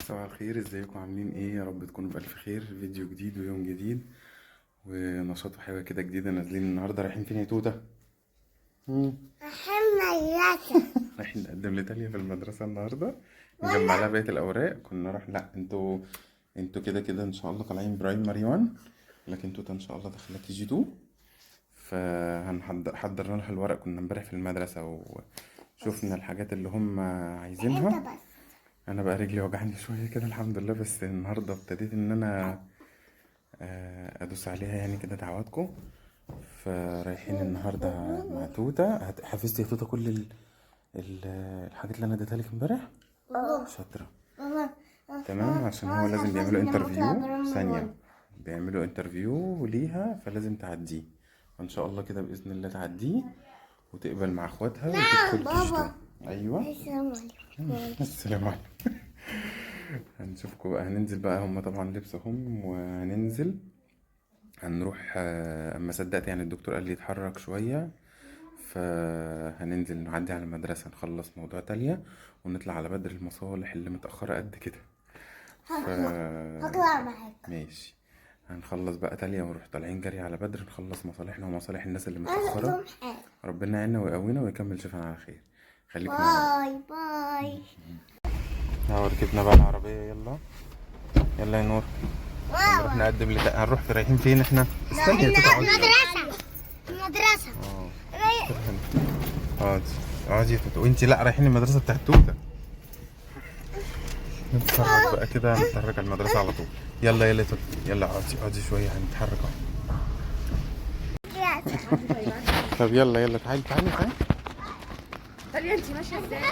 صباح الخير، ازيكم؟ عاملين ايه؟ يا رب تكونوا بألف خير. فيديو جديد ويوم جديد ونشاط وحاجة كده جديدة نازلين النهاردة. رايحين فين يا توتة؟ رايحين مدرسة. رايحين نقدم لتاليا في المدرسة النهاردة، نجمع لها بقية الأوراق. كنا راح لا انتوا كده كده ان شاء الله طالعين primary 1، لكن توتة ان شاء الله داخلة KG 2. فهنحضر حضرنا لها الورق. كنا امبارح في المدرسة وشفنا الحاجات اللي هم عايزينها. انت بس. انا بقى رجلي وجعني شوية كده الحمد لله، بس النهارده ابتديت ان انا ادوس عليها يعني كده. دعواتكم. فرايحين النهارده مع توته. حفظتي يا توته كل الحاجات اللي انا اديتها لك امبارح؟ شاطرة. ماما. تمام، عشان هو لازم بيعملوا interview ثانية، بيعملوا interview ليها فلازم تعديه. فان شاء الله كده باذن الله تعديه وتقبل مع اخواتها وتدخل KG بابا. 2. ايوه. السلام عليكم. السلام عليكم. هنشوفكم بقى. هننزل بقى، هم طبعا لبسهم وهننزل هنروح. اما صدقت يعني الدكتور قال لي اتحرك شوية، فهننزل نعدي على المدرسة نخلص موضوع تالية ونطلع على بدر المصالح اللي متأخرة قد كده. ف هطلع معاك. ماشي، هنخلص بقى تالية ونروح طالعين جري على بدر نخلص مصالحنا ومصالح الناس اللي انا متأخرة. اقوم حاجة. ربنا يعيننا ويقوينا ويكمل شفانا على خير. خليكم معانا. bye bye. اهو ركبنا بقى العربية. يلا يلا يا نور، هنروح نقدم هنروح في رايحين فين احنا؟ استني يا توتة، اقعدي. المدرسة. المدرسة. اقعدي اقعدي يا توتة. وانتي لا، رايحين المدرسة بتاعت توتة. نتحرك بقى كده، نتحرك على المدرسة على طول. يلا يلا يا توتة، يلا اقعدي اقعدي شوية، هنتحرك اهو. طب يلا يلا، تعالي تعالي تعالي. تاليا انت ماشية ازاي؟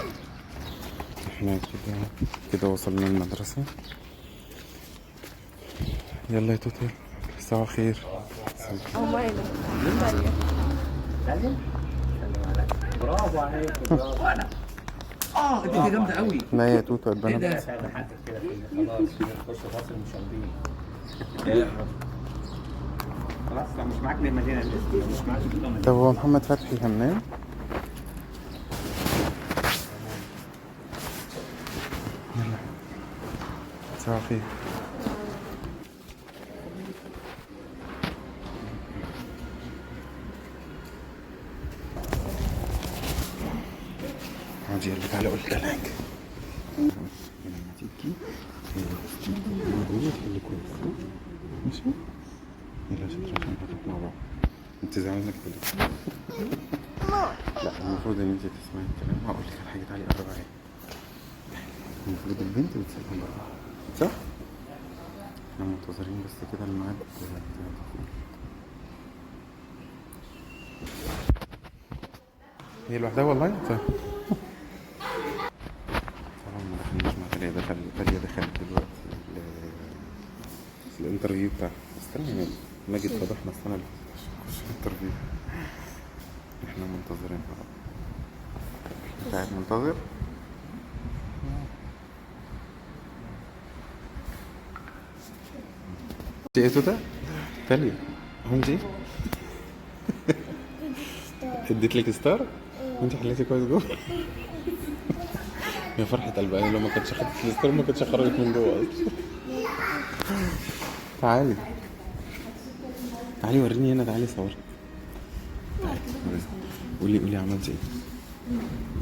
احنا كده كده وصلنا المدرسة. يلا يا توتة، صباح الخير. برافو عليك، برافو. اه دي جامدة قوي. لا يا توتة ايه اتبنى. ده؟ ساعد حقك كده خلاص نخش فاصل مشاغبين. خلاص لو مش معاك للمدينة الاسم، لو مش معاك تطلع. طب هو محمد فتحي همام؟ يلا صباح الخير. اقعدي يلا، تعالى اقول لك على حاجة. لما تيجي جوه تحلي كويس، ماشي؟ يلا شاطرة عشان هنروح مع بعض. انت زعلانة كده ليه؟ لا المفروض ان انت تسمعي الكلام. هقول لك على حاجة، تعالي قرب عليا. المفروض البنت بتسلم بره، صح؟ احنا منتظرين بس كده الميعاد بتاع الدخول. هي لوحدها والله؟ طيب طبعا ما دخلناش مع تاليا. دخل تاليا، دخلت دلوقتي ال interview بتاعها. استنى يا ماجد، ماجد فضحنا السنة اللي فاتت عشان نخش ال interview. احنا منتظرين بقى. انت قاعد منتظر؟ انت ايه توتة؟ تاليا هو انت ايه؟ اديت لك star؟ وانت حليتي كويس جوه؟ يا فرحة قلبي، انا لو ما كنتش خدت ال star ما كنتش خرجت من جوه اصلا. تعالي تعالي وريني هنا، تعالي صوري. تعالي وريني. قولي قولي عملتي ايه؟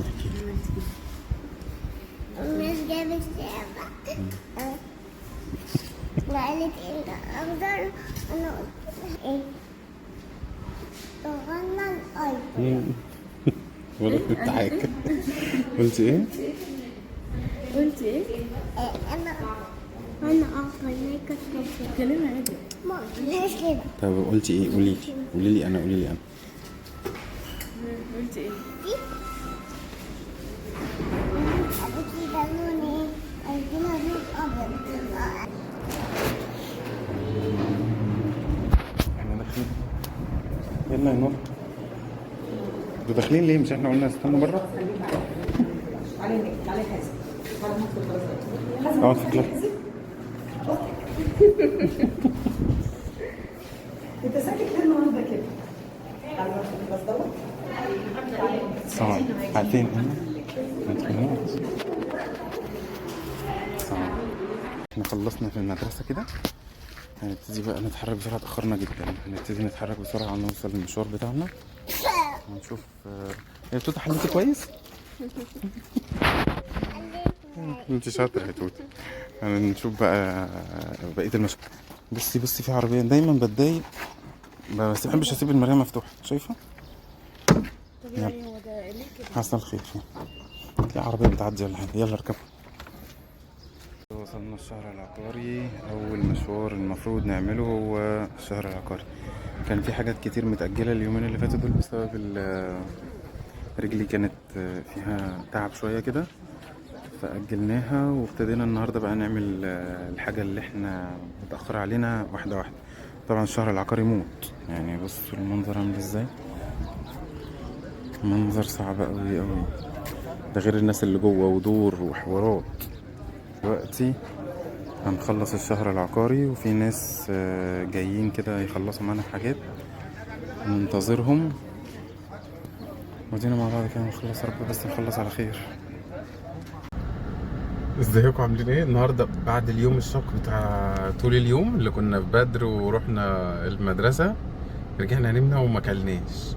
احكي لي. مش جابت لعبة. وقالت انت اخضر، انا قلت لها ايه؟ تغنى الايض. ولا كنت حاجة. قلتي ايه؟ قلتي ايه؟ انا اخضر ميك كلمة عادي. ما قلتلهاش كده. طب قلتي ايه؟ قولي لي قولي لي انا، قولي لي انا. قلتي ايه؟ دي قالت لي ده لون ايه؟ قالت لها لون ابيض. احنا داخلين. يلا يا نور. انتوا داخلين ليه؟ مش احنا قلنا استنوا بره؟ تعالي هناك، تعالي حازم، تعالي ندخل خلاص. اقعد في class. انت ساكت ليه النهارده كده؟ تعالي نروح ال class دوت. صعب. عارفين هنا؟ ما تفهموش. صعب. احنا خلصنا في المدرسة كده، هنبتدي بقى نتحرك بسرعة، اتأخرنا جدا، هنبتدي نتحرك بسرعة نوصل للمشوار بتاعنا. هنشوف. يا توتة حليتي كويس؟ انت شاطرة يا توتة. هنشوف بقى بقية المشوار. بصي بصي في عربية دايما بتضايق بس ما بحبش اسيب المراية مفتوحة، شايفة؟ طب يعني هو ده ليه كده؟ حصل خير، تلاقي عربية بتعدي ولا حاجة. يلا اركبوا. وصلنا الشهر العقاري. أول مشوار المفروض نعمله هو الشهر العقاري. كان في حاجات كتير متأجلة اليومين اللي فاتوا دول بسبب رجلي كانت فيها تعب شوية كده، فأجلناها وابتدينا النهاردة بقى نعمل الحاجة اللي احنا متأخرة علينا واحدة واحدة. طبعا الشهر العقاري موت يعني، بصوا المنظر عامل ازاي، منظر صعب قوي قوي، ده غير الناس اللي جوه ودور وحوارات. دلوقتي هنخلص الشهر العقاري، وفي ناس جايين كده يخلصوا معانا حاجات، ننتظرهم ودينا مع بعض كده نخلص. رب بس نخلص على خير. ازيكم عاملين ايه النهارده بعد اليوم الشاق بتاع طول اليوم اللي كنا في بدر ورحنا المدرسة، رجعنا نمنا وما كلناش.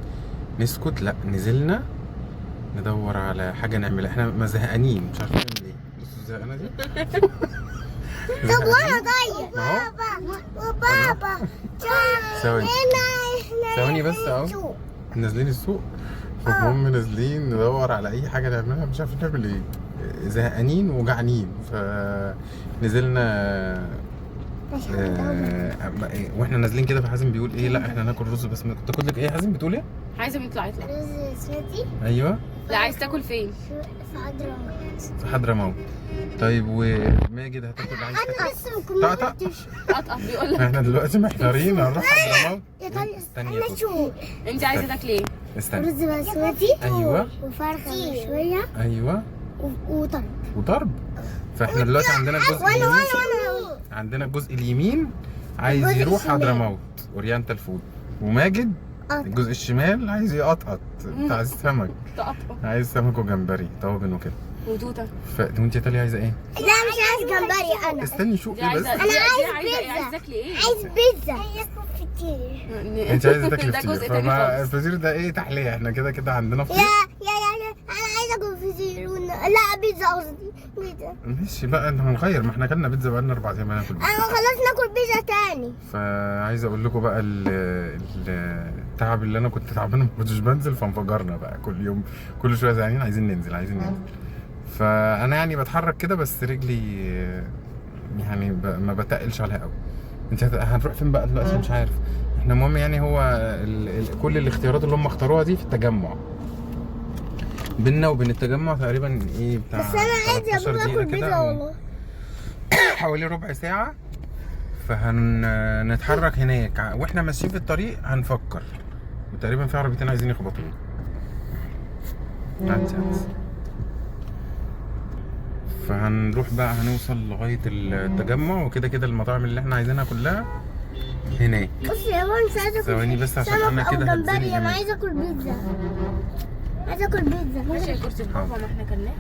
نسكت؟ لا، نزلنا ندور على حاجة نعملها. احنا ما زهقانين، مش عارفين نعمل ايه. بصوا الزهقانه دي. طب وانا طيب ما هو. بابا وبابا ثواني. هنا ثواني بس اهو. نازلين السوق، فالمهم نازلين ندور على اي حاجة نعملها، مش عارفين نعمل ايه، زهقانين وجعانين. فنزلنا واحنا نازلين كده، فحازم بيقول ايه؟ لا احنا ناكل رز بس. كنت تاكل لك ايه يا حازم؟ بتقول ايه؟ عايزه نطلع يطلع. رز بسمتي. ايوه. لا عايز تاكل فين؟ في حضرموت. في حضرموت. طيب وماجد هتاكل؟ عايز انا تاكل لسه ما طقطق. كنتش. قطقط بيقول لك. احنا دلوقتي محتارين هنروح حضرموت. يا طارق استني يا انا توتو. شو انت عايزه تاكلي ايه؟ استني. رز بسمتي. ايوه. وفرخه مشوية ايوه. وطرب. وضرب. فاحنا دلوقتي عندنا الجزء وانا اليمين، وانا وانا عندنا الجزء اليمين عايز الجزء يروح الشمال. حضرموت Oriental Food، وماجد قطقط. الجزء الشمال عايز يقطقط بتاع السمك، تقطقط عايز سمك وجمبري طاجن وكده. وتوته. وانت يا تالي عايزه ايه؟ لا مش عايز جمبري انا. استني شوفي دي عايزه بس. انا عايز عايزه ايه؟ بيتزا. عايزه تاكلي ايه؟ عايز بيتزا. عايز اكل فطير. انت عايزه تاكلي ده فطير، جزء تاني فما خالص. الفطير ده ايه؟ تحلية. احنا كده كده عندنا يا فطير. يا يا يا انا عايزه اكل فطير لا بيتزا قصدي بيتزا. ماشي بقى هنغير، ما احنا اكلنا بيتزا بقالنا 4 ايام هناكل بيتزا. انا خلاص ناكل بيتزا تاني. فعايز اقول لكم بقى التعب اللي انا كنت تعبان، ما كنتش بنزل، فانفجرنا بقى كل يوم كل شوية زعلانين عايزين ننزل عايزين ننزل. فانا يعني بتحرك كده بس رجلي يعني ما بتقلش عليها قوي. انت هنروح فين بقى دلوقتي؟ مش عارف. احنا المهم يعني هو كل الاختيارات اللي هم اختاروها دي في التجمع، بينا وبين التجمع تقريبا ايه بتاع بس انا عايز يا 13 بابا دقيقة اكل كده بيتزا والله. حوالي ربع ساعة. فهنتحرك هناك واحنا ماشيين في الطريق هنفكر، وتقريبا في عربيتين عايزين يخبطونا. عدي عدي. فهنروح بقى هنوصل لغاية التجمع، وكده كده المطاعم اللي احنا عايزينها كلها هناك. بص يا بابا مش عايزه اكل ثواني بس عشان سمك انا او كده جمبري، هتزنق انا جامد. عايزه اكل بيتزا. عايزه اكل بيتزا. ماشي يا كرسي بابا، ما احنا كلناها.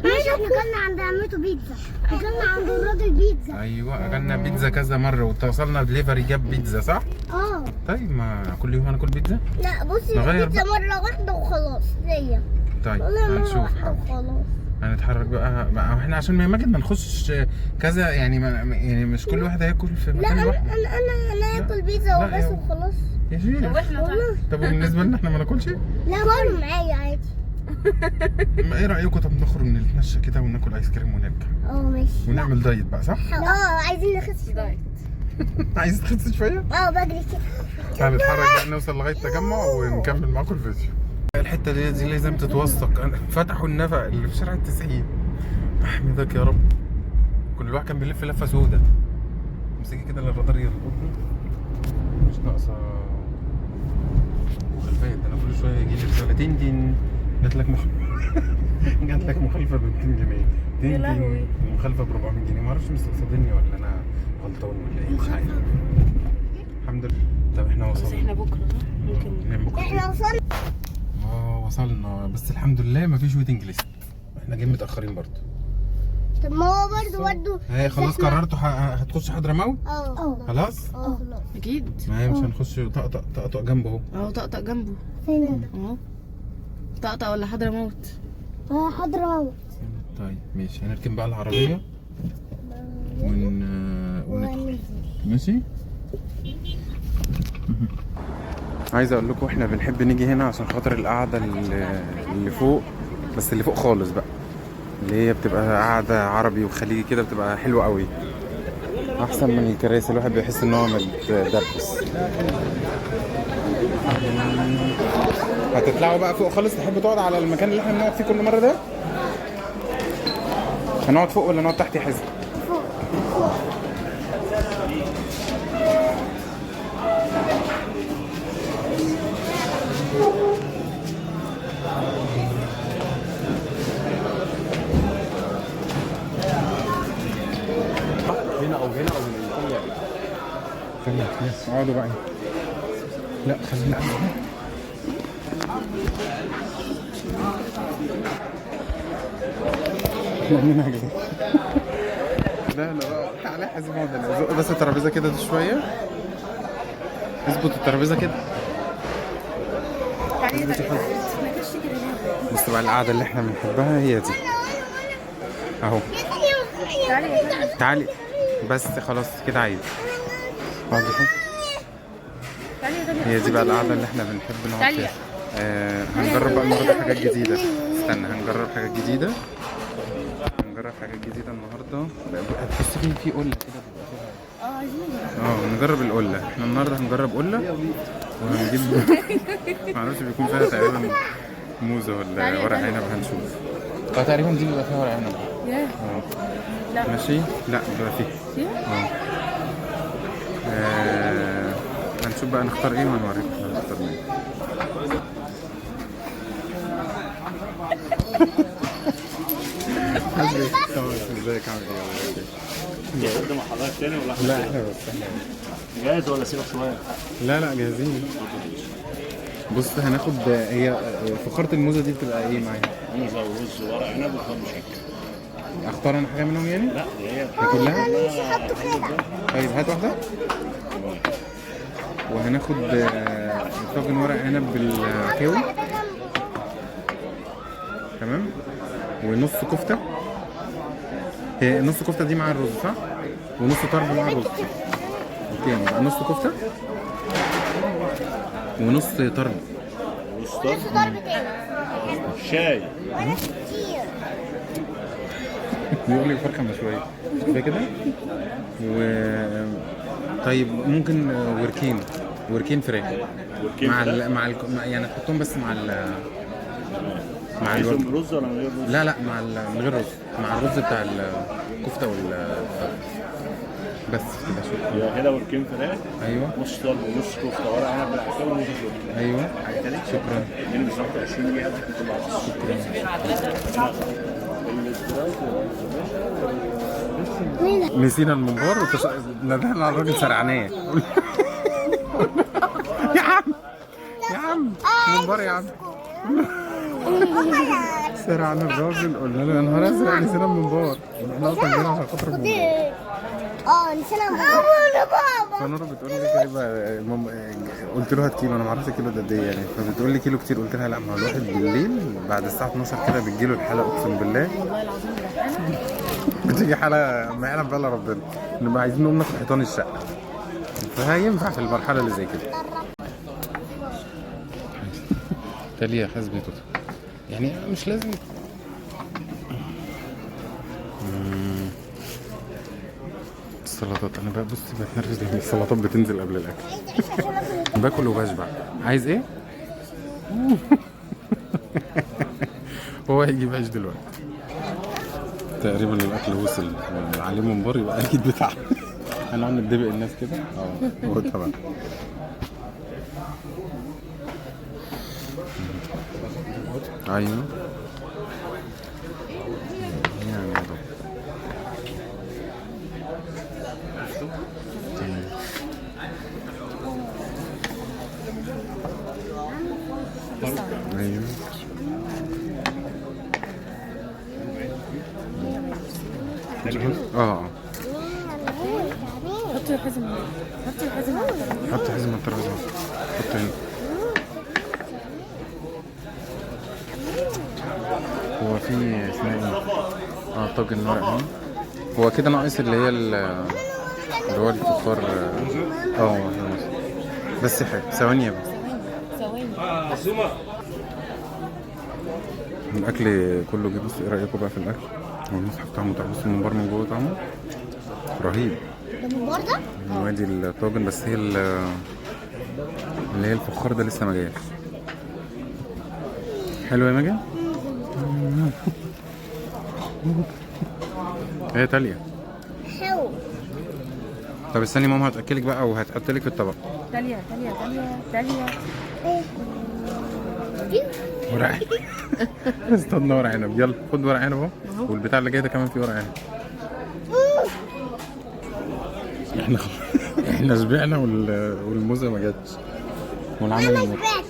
ماشي احنا كلنا عند عمته بيتزا، اكلنا عند الراجل بيتزا. ايوه اكلنا بيتزا كذا مرة، واتصلنا دليفري جاب بيتزا صح؟ اه. طيب ما كل يوم هناكل بيتزا؟ لا بصي نغير بيتزا مرة واحدة وخلاص ليا. طيب والله مرة هنشوف. واحدة حاضر. وخلاص. هنتحرك بقى احنا عشان ما ماجد ما نخشش كذا يعني، ما يعني مش كل واحد هياكل في لا مكان انا لوحده. انا انا انا اكل بيتزا لا وبس يا- وخلاص. يا شيخ. طب احنا طيب طب وبالنسبة لنا احنا ما ناكلش؟ لا كل معايا عادي. ما ايه رايكم طب نخرج نتمشى كده وناكل ايس كريم ونرجع اه ماشي. ونعمل دايت بقى صح؟ اه عايزين نخس شوية. دايت. عايز تخس شوية؟ اه بجري كده. هنتحرك بقى نوصل لغاية التجمع ونكمل معاكم الفيديو. الحتة دي لازم تتوثق. فتحوا النفق اللي في شارع 90. احمدك يا رب. كل واحد كان بيلف لفه سودة. امسكي كده للرادار يلقطني. مش ناقصه مخالفات، انا كل شوية يجي لي رسالة تين تين جات لك جات لك مخالفة ب 200 جنيه تين يا لهوي. تين مخالفة ب 400 جنيه. ما اعرفش مستقصدني ولا انا غلطان ولا ايه، مش عارف. الحمد لله. طب احنا بس وصلنا. احنا بكره صح؟ ممكن نعم بكره. احنا وصلنا. اه وصلنا، بس الحمد لله مفيش waiting list. احنا جايين متاخرين برضو. طب ما هو برضه هي خلاص قررتوا هتخش حضرموت؟ اه. خلاص؟ اه. اكيد. ما هي مش هنخش طقطق، طقطق جنبه اهو. اهو طقطق جنبه. فين؟ اهو طقطق ولا حضرموت؟ اه حضرموت. طيب ماشي، هنركن بقى العربية وندخل. ماشي. عايز اقول لكم احنا بنحب نيجي هنا عشان خاطر القعدة اللي فوق، بس اللي فوق خالص بقى، اللي هي بتبقى قعدة عربي وخليجي كده، بتبقى حلوة قوي، احسن من الكراسي، الواحد بيحس ان هو متدبس. هتطلعوا بقى فوق خالص؟ تحب تقعد على المكان اللي احنا بنقعد فيه كل مرة ده؟ هنقعد فوق ولا نقعد تحت يا حزم؟ فوق. هنا او هنا او هنا. تمام، اقعدوا بقى. لا خلينا قاعدين. لا لا بقى تعالى يا حازم اقعد هنا. زق بس الترابيزة كده شوية، اظبط الترابيزة كده. بس بقى القعدة اللي احنا بنحبها هي دي اهو. تعالي بس خلاص كده عيب. هي دي بقى القعدة اللي احنا بنحب نقعد فيها. هنجرب بقى النهارده حاجات جديدة. استنى، هنجرب حاجات جديدة، هنجرب حاجات جديدة النهارده. هتحس في قلة كده بيبقى فيها. عايزين نجرب. نجرب القلة. احنا النهارده هنجرب قلة وهنجيب معرفش بيكون فيها تقريبا موزة ولا ورق عنب، هنشوف. تقريبا دي بيبقى فيها ورق عنب. ياه. لا ماشي. لا بيبقى فيها. فيها؟ هنشوف بقى نختار ايه ونوريكم احنا هنختار مين. ازيك عامل ايه؟ قدام حضرتك تاني ولا لا احنا بس احنا جاهز ولا سيبك شوية؟ لا لا جاهزين. بص هناخد هي فخاره الموزه دي بتبقى ايه معايا؟ موزة ورز وورق عنب وخضار مشكل. اختار انا حاجة منهم يعني؟ لا دي هي كلها؟ مش هحطه كده. طيب هات واحدة. وهناخد طاجن ورق عنب بالعكاوي، تمام، ونص كفته. هي نص كفته دي مع الرز صح؟ ونص طرب مع الرز. okay، يبقى نص كفته ونص طرب. نص طرب، نص طرب تاني. شاي وانا كتير. بيقول لي فرخة مشوية ده كده. و طيب ممكن وركين فراخ وركين مع فراخ؟ ال... مع ال... يعني تحطهم بس مع ال... مع عايزهم الورك. رز ولا من غير رز؟ لا لا مع من غير رز، مع الرز بتاع الكفتة بس كده. شكرا. يبقى كده وركين فراخ، ايوه نص طرب ونص كفته ورق عنب بالعكاوي ونص شوربة. ايوه حاجة تاني؟ شكرا. اتنين بالظبط 20 جنيه 1200. شكرا. نسينا الممبار ندهنا على الراجل سرعناه. يا عم يا عم ممبار يا عم. سرعنا الراجل قلنا له يا نهار ازرق نسينا الممبار. احنا اصلا جينا عشان خاطر الممبار. نسينا الممبار. فنورة بتقول لي جايبه قلت له هات كيلو، انا ما اعرفش كيلو ده قد ايه يعني، فبتقول لي كيلو كتير، قلت لها لا ما هو الواحد بالليل بعد الساعة 12 كده بتجيله الحالة، اقسم بالله والله العظيم بتيجي حاله ما يعلم بها الا ربنا، نبقى عايزين نقوم ناخد حيطان الشقة، فهينفع في المرحلة اللي زي كده. تالي يا حزبي توتا يعني مش لازم. السلطات انا بقى بصي بتنرفز لما السلطات بتنزل قبل الاكل. باكل وبشبع. عايز ايه؟ هو هيجيب عيش دلوقتي. تقريبا الاكل وصل عليه ممبار، يبقى اكيد بتاع. هنقعد ندبق الناس كده. هو طبعا. ايوه يعني يا رب. تمام. ايوه اه حطي الحزم، حطي الحزم، حط حزمة على الترابيزة، حط هنا. هو في اسمها ايه؟ طاجن ورق عنب. هو كده ناقص اللي هي اللي هو الفخار. بس حاجة ثواني بس، ثواني. الاكل كله جه. بص ايه رايكم بقى في الاكل؟ هو المصحف طعمه طعم، بص الممبار من جوه طعمه رهيب. ده ممبار ده؟ وادي الطاجن، بس هي اللي هي الفخار ده لسه ما جاش. حلو يا ماجد؟ هي تالية. حلو. طب استني ماما هتاكلك بقى وهتحط لك في الطبق. تالية تالية تالية تالية. ورق عنب. استنى ورق عنب، يلا خد ورق عنب اهو، والبتاع اللي جاي ده كمان فيه ورق عنب. احنا احنا شبعنا والموزه ما جاتش. والعمل انا ما المر. شبعتش.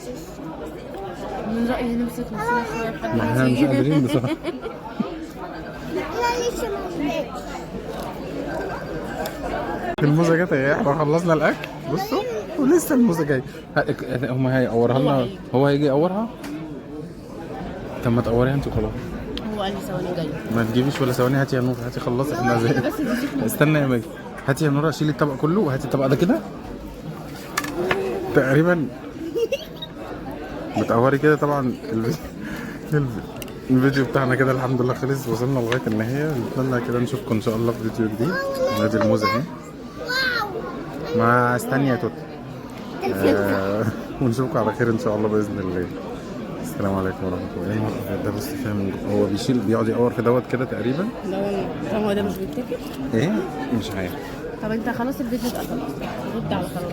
من رأيي نمسك نفسنا شوية لحد ما ما احنا مش تيجي. قادرين بصراحة. انا لسه ما شبعتش. الموزه جت اهي، احنا خلصنا الاكل بصوا ولسه الموزه جاية. هما هيقورها لنا، هو هيجي يقورها. طب ما تقوريها انت وخلاص. هو قال لي ثواني جاي. ما تجيبيش ولا ثواني، هاتي يا نور، هاتي خلصي احنا زي. استنى يا ماجد، هاتي يا نور، شيلي الطبق كله وهاتي الطبق ده كده تقريبا. بتقوري كده. طبعا الفيديو بتاعنا كده الحمد لله خلص، وصلنا لغاية النهاية. نتمنى كده نشوفكم ان شاء الله في فيديو جديد. وادي الموزه اهي. ما استني يا توت. ونشوفكم على خير ان شاء الله باذن الله. السلام عليكم ورحمة الله. ايه الموقف ده؟ بص فاهم هو بيشيل، بيقعد يقور في دوت كده تقريبا. لا والله، طب هو ده مش بيتاكل؟ ايه مش عارف. طب انت خلاص الفيديو اتقفل اصلا، رد على خلاص.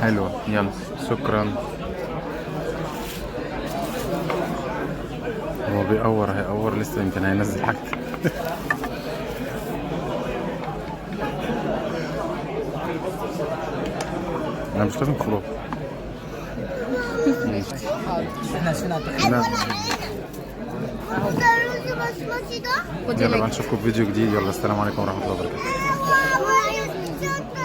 حلوة، يلا شكرا. هو بيقور، هيقور لسه، يمكن هينزل حاجة. انا مش لازم خلاص. احنا اسفين على التأخير. لا ده الرز بسمتي ده؟ يلا بقى نشوفكم في فيديو جديد. يلا السلام عليكم ورحمة الله وبركاته. واو.